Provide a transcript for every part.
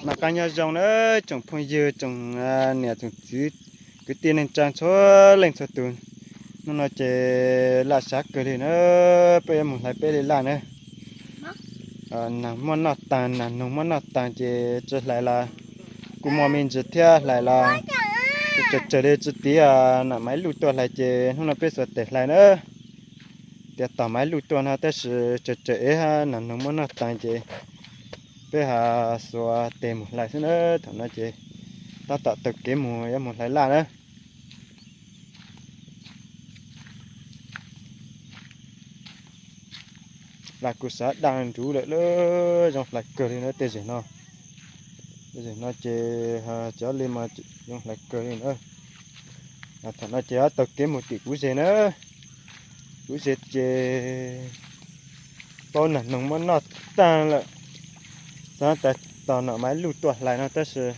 Noj qab nyob zoo na tsoom phooj ywg, tsoom niam tsoom txiv, kwv tij neej tsa txhua leej txhua tus. Hnub no ces laj sab kawg li na, peb yuav mus hlais peb li laj na. Nag muab noj taag, nag noog muab noj taag ces tsi hlais los kuj muaj me ntsis thiab, hlais los kuj tsawm tsawm li tsi tiv. Nam Maiv Luj tuaj hlais ces hnub no peb xuas tes hlais na. Tias tom Maiv Luj tuaj no tab sis tsawm tsawm ib hab nag noog muab noj taag ces peb ho xuas tes mus hlais xwb na. Thaum no ces tab tom taug kev mus yuav mus hlais laj na. Laj kuj sab daj nruv lawm, zoo hlais kawg li na tej zem no. Tej zem no ces cov li mas zoo hlais kawg li na. Thaum no ces taug kev mus tim kuv zes na. Kuv zes ces paub nag noog muab noj taag lawm. Xav tas tos Nam Maiv Luj tuaj hlais no tab sis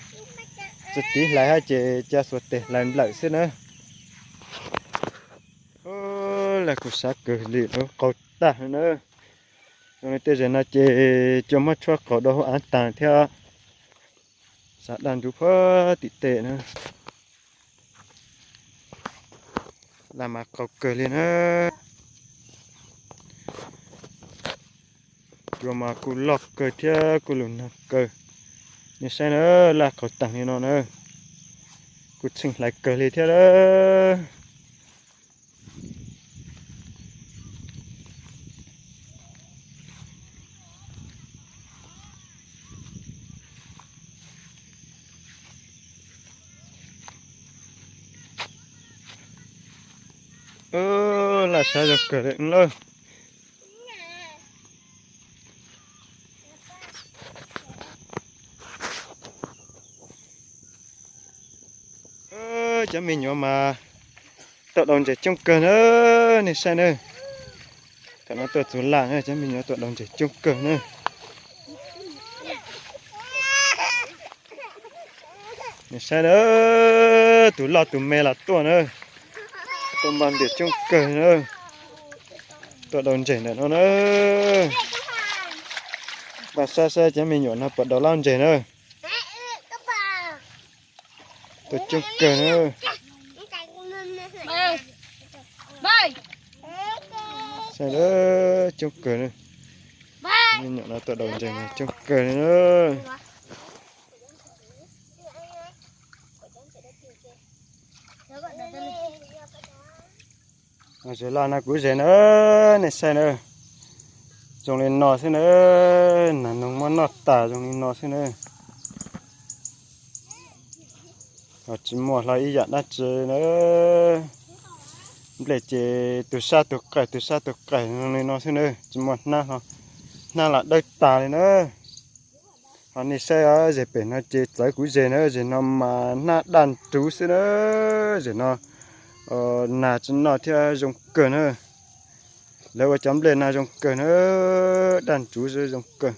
tsi tiv hlais hab ces ca xuas tes hlais nplawm xwb na. Laj kuj sab kawg li, qaug tag na. Zoo li tej zem no ces cua muab tshuab qaug dua hauv av taag thiab. Sab daj nruv puag tim tej na. Laj mas qaug kawg li na. Cua mas kuj loj kawg thiab kuj lug nag kawg. Nej saib na, laj qaug taag li no na. Kuj tsheej hlais kawg li thiab lawm. Laj sab zoo kawg li lawm. Cov me nyuam mas tuaj daus ntses coob kawg na, nej saib na. Thaum no tuaj txug laj na, cov me nyuam tuaj daus ntses coob kawg na. Nej saib na, tus loj tus me los tuaj na. Tuaj npaj ntses coob kawg na. Tuaj daus ntses ntawm no na. Npaj saib saib cov me nyuam no puas daus laj ntses na. Tuaj coob kawg na. Saib, coob kawg na. Me nyuam no tuaj daus ntses mas coob kawg li na. Zes laj no kuv zes na, nej saib na. Zoo li no xwb na, nag noog muab noj tas zoo li no xwb na. Ho tsis muaj hlo ib yam dab tsi na. Nplej ces tus sab tus qaim tus sab tus qaim zoo li no xwb na, tsis muaj hnab hlo, hnab los dawb tas li na. Ho nej saib zes pem no ces txawv kuv zes na, zes no mas hnab daj nruv xwb na. Zes no nag tsi noj thiab zoo kawg na. Lawv ua cov nplej no zoo kawg na, daj nruv zoo kawg.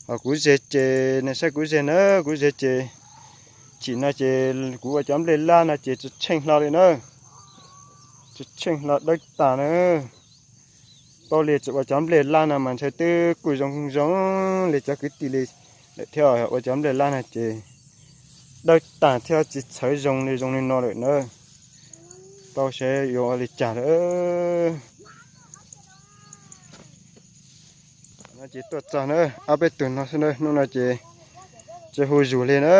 Ho kuv zes ces nej saib kuv zes na, kuv zes ces chim no ces kuv ua cov nplej laj no ces tsis tsheej hlo li na. Tsis tsheej hlo dawb tas na. Paub li tsis ua cov nplej laj no mas ntshe twb kuj zoo zoo li cov kwv tij li lawm thiab, ua cov nplej laj no ces dawb tas thiab tsis txhawv zoo li zoo li no lawm na. Paub saib yuav ua li cas lawm. No ces tuaj txog na, ob peb tug no xwb na, hnub no ces tsis hu yus li na,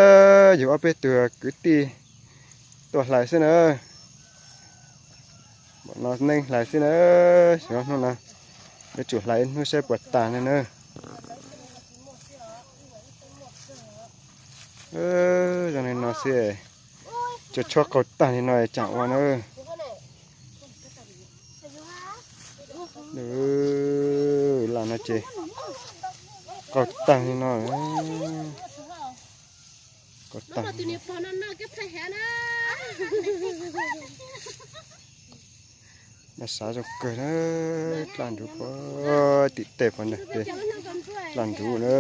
yus ob peb tug kwv tij tuaj hlais xwb na. Npam no neeb hlais xwb na, xyov hnub no yuav tsum hlais ib hnub saib puas tas li na. Zoo li no xwb, cua tshuab qaug tag li no tsam ua na. Laj no ces qaug tag li no, qaug tag. Laj sab zoo kawg na, dlaj nruv puag tim tej puag ntawd, dlaj nruv na.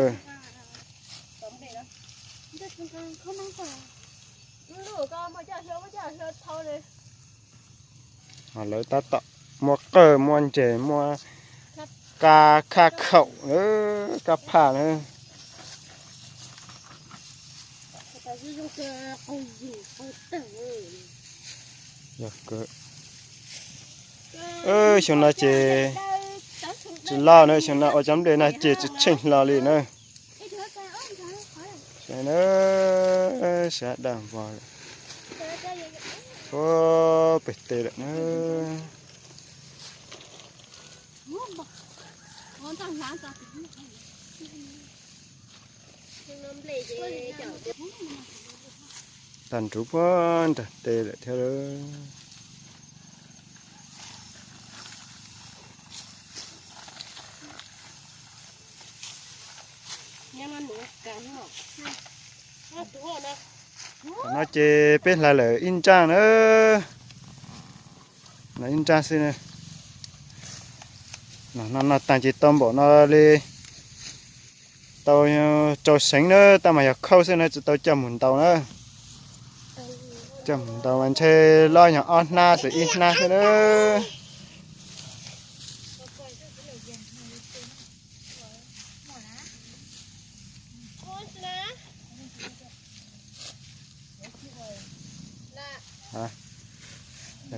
Ho lawv tab tom muab qawj muab ntses muab kab khaj khaum na, kab phaj na. Xyoo no ces tsis loj na, xyoo no ua cov nplej no ces tsis tsheej hlo li na. Sab daj vog, puag pem teb lawm na. Tag nrho puag nram teb lawm thiab. Thaum no ces peb hlais lawm ib nraj na. No ib nraj xwb na. No noj tag ces tau npaum no li, tau rau seev na, tab mas yog khauj xwb na, tsis tau coj mus ntaus na. Coj mus ntaus mas ntshe loj yog ob hnab xwb, ib hnab xwb na.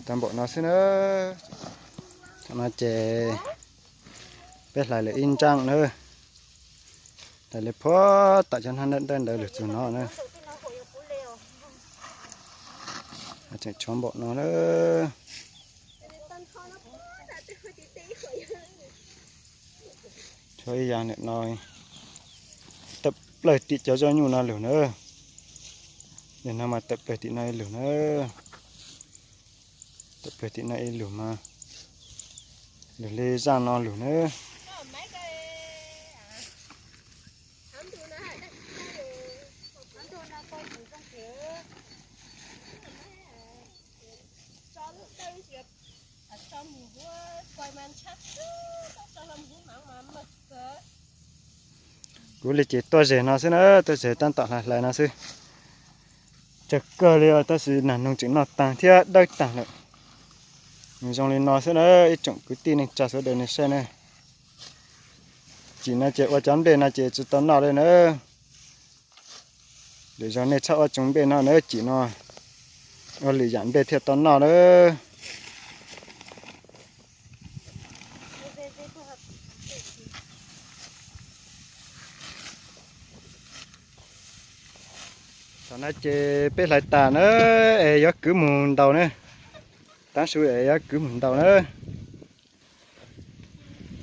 Tau npaum no xwb na. Thaum no ces peb hlais lawm ib nraj na. Hlais li puag tom cov hnab dawb dawb ntawd lug txug no na. Tseem tshuav npaum no na. Tshuav ib yaam ntawm no, tawm plawg tim cov zaub nyuj no lug na. Yog no mas tawm plawg tim no lug na. Tawm plawg tim no ib lug mas, lug li zaaj no lug na. Kuv li ces tuaj zes no xwb na, tuaj zes tab tom hlais hlais no xwb. Tsawg kawg li os, tab sis nag noog tseem noj taag thiab dawb taag lawm. Nws zoo li no xwb na, ib tsoom kwv tij neej tsa sawv daws nej saib na. Cim no ces ua cov nplej no ces tsis tau noj li na. Lwm zaug nej txhob ua tsoom nplej no na, cim no ua lwm yaam nplej thiaj tau noj na. Thaum no ces peb hlais tas na, es yuav kwv mus ntaus na. Tav su es yuav kwv mus ntaus na.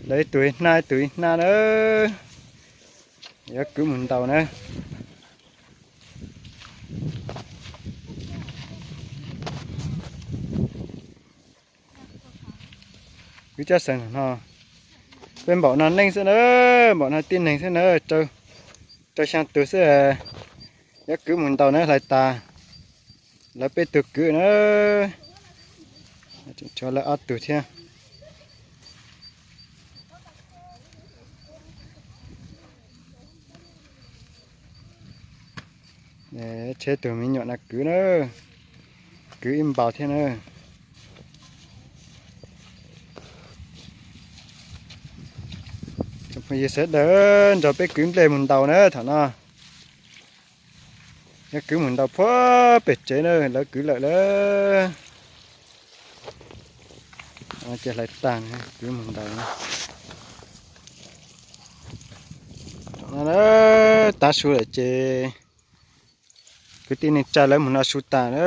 Lawv ib tug ib hnab, ib tug ib hnab na, yuav kwv mus ntaus na. Kwv cov xeem no, peb npaum no neej xwb na, npaum no tib neeg xwb na, rau xyaa tug xwb. Yuav kwv mus ntaus na, hlais tas lawv peb tug kwv na. Tseem tshuav lawv ob tug thiab. Tsheb tug me nyuam no kwv na, kwv ib npaus thiab na. Tsoom phooj ywg sawv daws nrog peb kwv nplej mus ntaus na thaum no. Yuav kwv mus ntaus puag pem tsev na, lawv kwv lawm lawm. Ces hlais tag kwv mus ntaus. Thaum no tav su lawm ces kwv tij neej tsa lawv mus noj su tas na,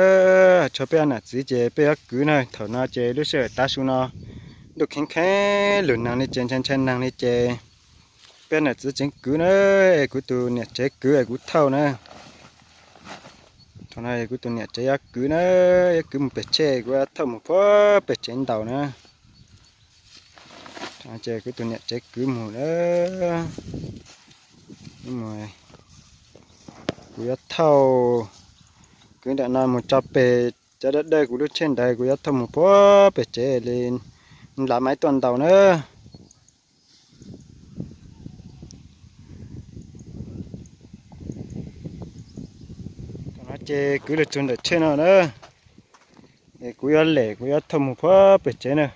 tshuav peb ob nam txiv ces peb yuav kwv na. Thaum no ces lub sij hawm tav su no ntuj kheev kheev lug neeg li ces ntshai ntshai neeg li ces peb ob nam txiv tseem kwv na, es kuv tus niam tsev kwv es kuv thauj na. Thaum no kuv tus niam tsev yuav kwv na, yuav kwv mus pem tsheb, kuv yuav thauj mus puag pem tsev ntaus na. Ces kuv tus niam tsev kwv mus na, kuv yuav thauj, kwv ntawm no mus tso pem cov dawb dawb kuv lub tsheb ntawd, kuv yuav thauj mus puag pem tsev li nlav maiv tuaj ntaus na. Thaum no ces kwv lug txug ntawm tsheb no na, es kuv yuav lem, kuv yuav thauj mus puag pem tsev na.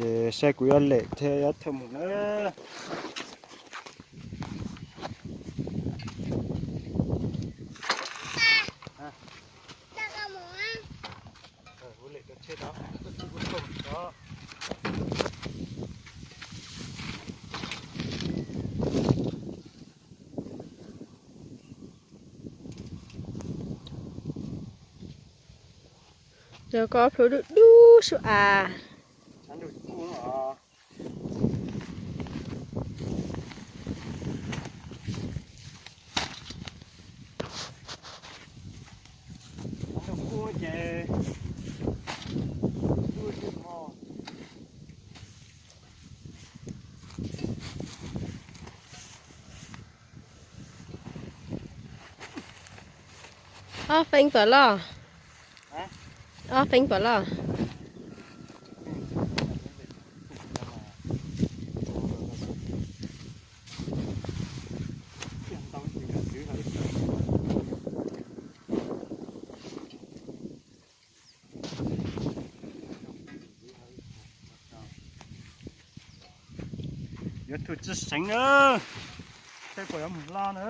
Ces saib kuv yuav lem thiab yuav thauj mus na. Cov ko plhuav dub dub sub as. Ob feeb puas loj? Ob feeb puas loj? Yuav thum tsi seev na, tej puas yuav mus hlo na.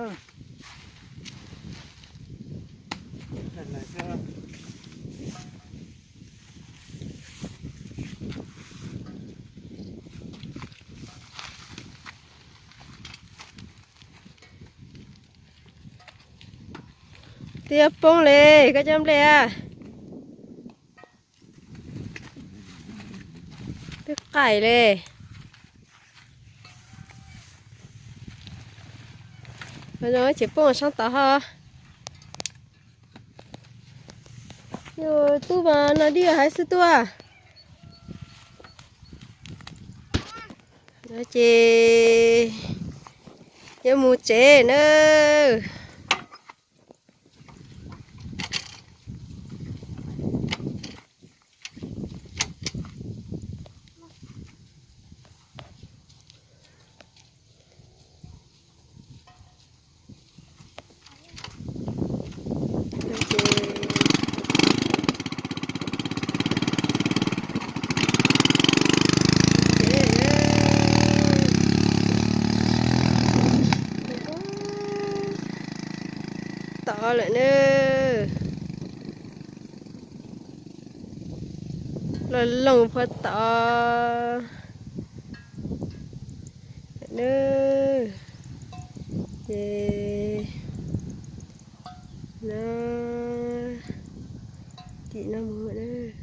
Twb yuav poob li, koj cov nplej a. Twb qaim li. Tseem poob sab tod ho. Yus tub mas no dib hais xwb tuaj. No ces yuav mus tsev nawb. Tod lawm na. Loj looj puag tod na. Ces no, tim no mus na.